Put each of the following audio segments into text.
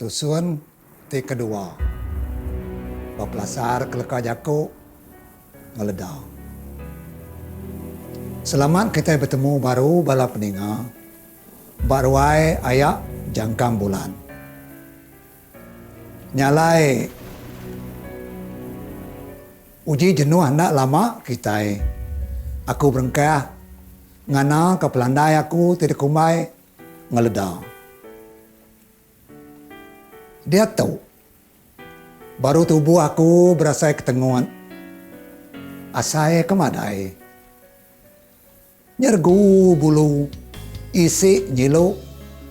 Tusun ti kedua ba pelasar keleka jaku ngeleda. Selamat kitai betemu baru bala peninga ba ruai aya Jangkang Bulan. Nya alai uji jenuh enda lama kitai aku berengkah ngana ka pelandai aku ti dikumbai ngeleda. Diatu, baru tubuh aku berasai ketengut, asai ke madai. Nyeregu bulu, isi nyilu,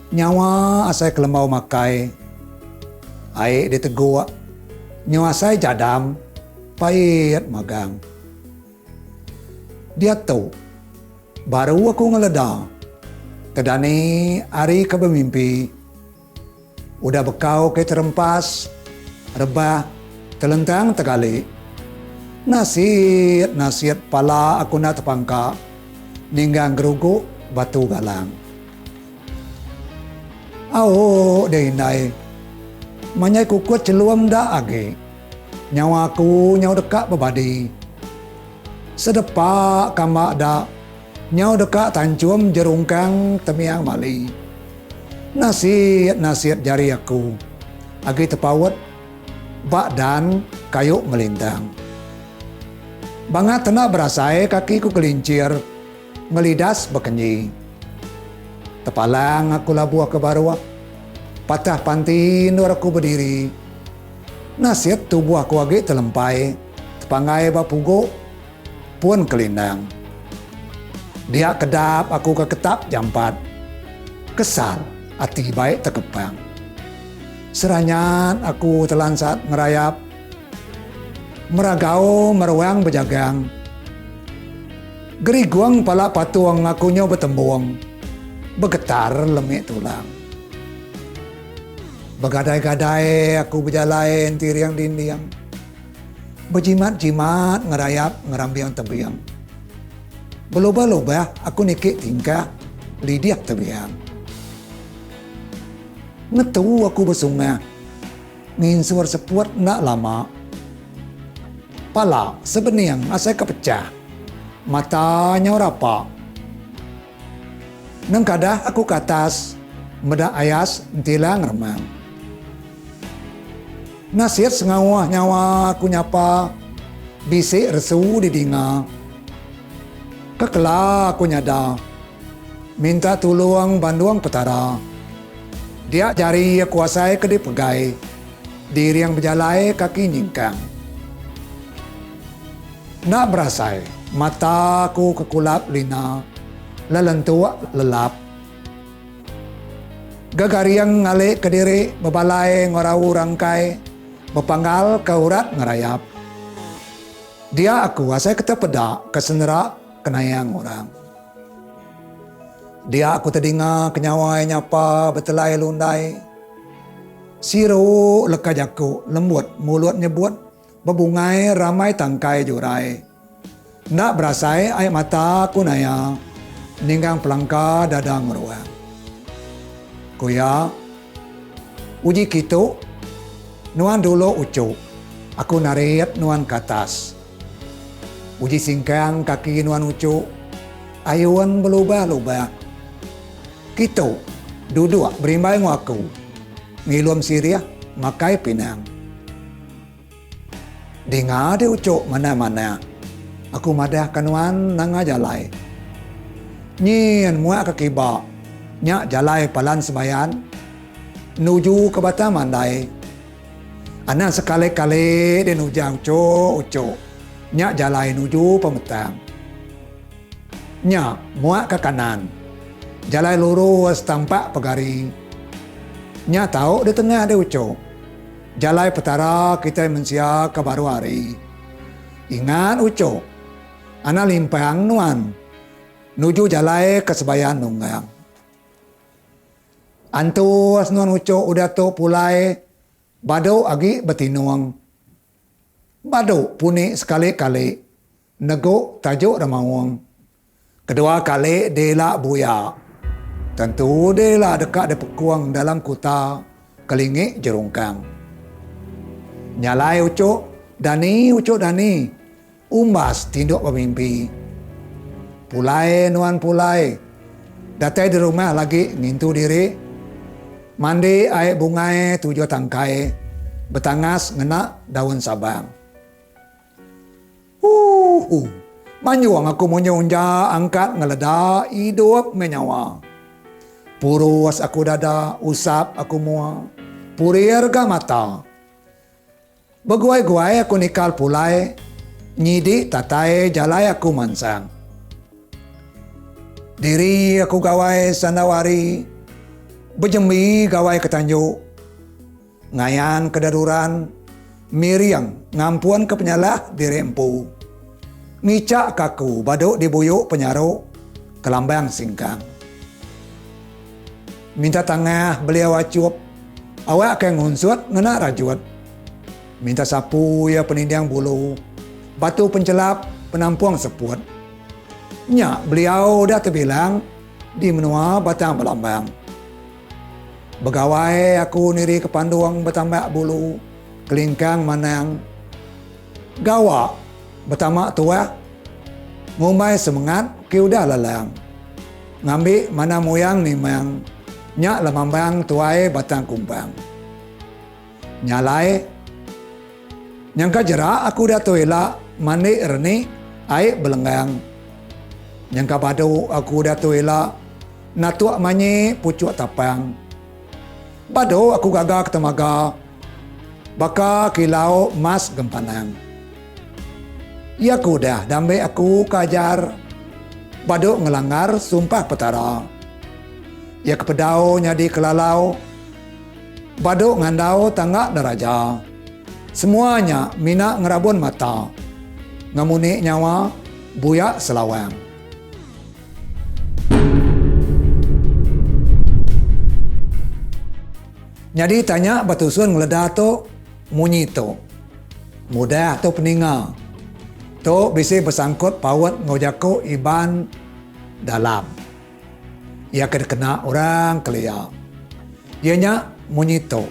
nyawa asai ke lembau makai. Ai diteguk, nyu asai jadam, pait magang. Diatu, baru aku ngeleda tedani ari ke bemimpi. Udah bekau ke terempas, rebah, telentang tegali. Nasit nasit pala aku enda tepangka ninggang gerugu batu galang. Au deh indai, manyai kukut chelum enda agi. Nyawa aku nyau deka bebadi. Sedepa kamba da nyau deka tanchum jerungkang temiang mali. Nasit nasit jari aku agi tepaut ba dan kayu melintang. Bangat enda berasai kaki ku kelinchir ngelidas bekenyi. Tepalang aku labuh ke baruh patah panti endur aku bediri. Nasit tubuh aku agi telempai tepanggai ba pugu pun kelindang. Dia kedap aku ke ketap jampat. Kesal ati bai tekepang. Seranyat aku telansat ngerayap meragau meruang bejagang. Gerigung pala patung aku nyau betembung begetar lemi tulang. Begadai-gadai aku bejalai entiring dinding. Bejimat-jimat ngerayap ngerambing tebing. Belubah-lubah aku niki tingkah lidik tebiang. Ngetu aku besungah nginsur seput enda lama. Pala sebening asai ke pechah. Mata nyau rapa. Nengkadah aku ke atas meda ayas entilang remang. Nasit sengauh nyawa aku nyapa bisi resu didinga. Kekela aku nyada minta tulung bandung Petara. Dia jari aku asai ke dipegai diring bejalai kaki nyingkang. Enda berasai mata aku kekulap lina lelentuk lelap. Gegaring ngali kediri bebalai ngerau rangkai bepanggal ke urat ngerayap. Dia aku asai ke tepeda ke senera kenayang orang. Dia aku tedinga ke nyawai nyapa betelai lundai. Siru leka jaku lembut mulut nyebut Bebungai ramai tangkai jurai. Enda berasai ai mata aku naya ninggang pelangka dada ngeruang. Ku iya, Uji kitu, nuan dulu uchu, aku narit nuan ke atas. Uji singkang kaki nuan uchu, ayun belubah-lubah. Kitu, duduk berimbai enggau aku, ngilum sirih makai pinang. Dinga deh uchu manah-manah. Aku madah ka nuan nanga jalai. Nyin muak ka kiba nya jalai palan sebayan nuju ke Batang Mandai. Anang sekali-kali deh nujah uchu uchu nya jalai nuju pemetang. Nya muak ka kanan jalai lurus tampak pegari. Nya tau deh tengah deh uchu. Jalai Petara kitai mensia ke baru hari. Ingat uchu, anang limpang nuan nuju jalai ke sebayan nunggang. Antus nuan uchu udah tu pulai badu agi betinung. Badu puni sekali-kali negu tajuk remaung. Kedua kali dila buya. Tentu dila deka dipekung dalam kuta. kelingi jerungkang. Nya alai uchu dani uchu dani umbas tinduk bemimpi. Pulai nuan pulai datai di rumah lagi ngintu diri mandi ai bungai tujuh tangkai betangas ngena daun sabang. Huhu. Manjung aku munyi unja angkat ngeleda idup meh nyawa. Purus aku dada, usap aku mua, purir ga mata. Beguai-guai aku nikal pulai nyidi tatai jalai aku mansang. Diri aku gawai sandau hari, bejembi gawai ke tanju. Ngayan ke deduran, miring ngampun ke penyalah diri empu. Ngicha ke aku badu dibuyu penyaru kelambang singkang. Minta tangah beliau achup awak ke ngunsut ngena rajut. Minta sapu iya peninding bulu, batu penchelap penampung seput. Nya beliau udah tebilang di menua Batang Belambang. Begawai aku niri ke pandung betambak bulu kelingkang manang. Gawa betama tuah ngumbai semengat ke udah lelang. Ngambi manang muyang nimang nya lemambang tuai batang kumpang. Nya alai nyangka jera aku diatu ila mandi reni ai belenggang. Nyangka badu aku diatu ila natuk manyi puchuk tapang. Badu aku gaga ke temaga baka kilau mas gempanang. Iya ke udah dambi aku ke ajar badu ngelanggar sumpah Petara. Iya ke pedau nyadi kelalau Badu ngandau tangga deraja. Semua nya mina ngerabun mata. Ngemuni nyawa buya selawang. Nyadi tanya ba tusun ngeleda tu munyi tu. Mudah tu peninga. Tu bisi besangkut paut enggau jaku Iban dalam. Iya ke dikena orang kelia. Iya nya munyi tu.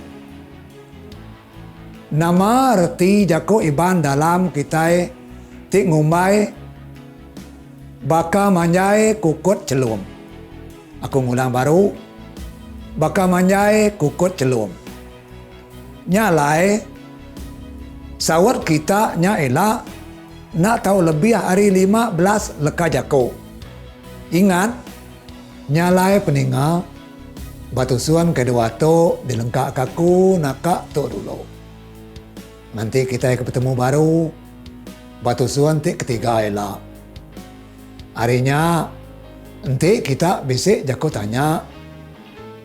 Nama reti jaku Iban dalam kitai ti ngumbai baka manjai kukut chelum. Aku ngulang baru, baka manjai kukut chelum. Nya alai, saut kita nya ila enda tau lebih ari 15 leka jaku. Ingat, nya alai peninga ba tusun kedua tu dilengkaka aku naka tu dulu. Nganti kitai ke betemu baru ba tusun ti ketiga ila. Ari nya, enti kita bisi jaku tanya,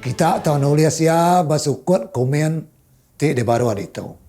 kita tau nulis iya ba sukut komen ti dibaruh ditu.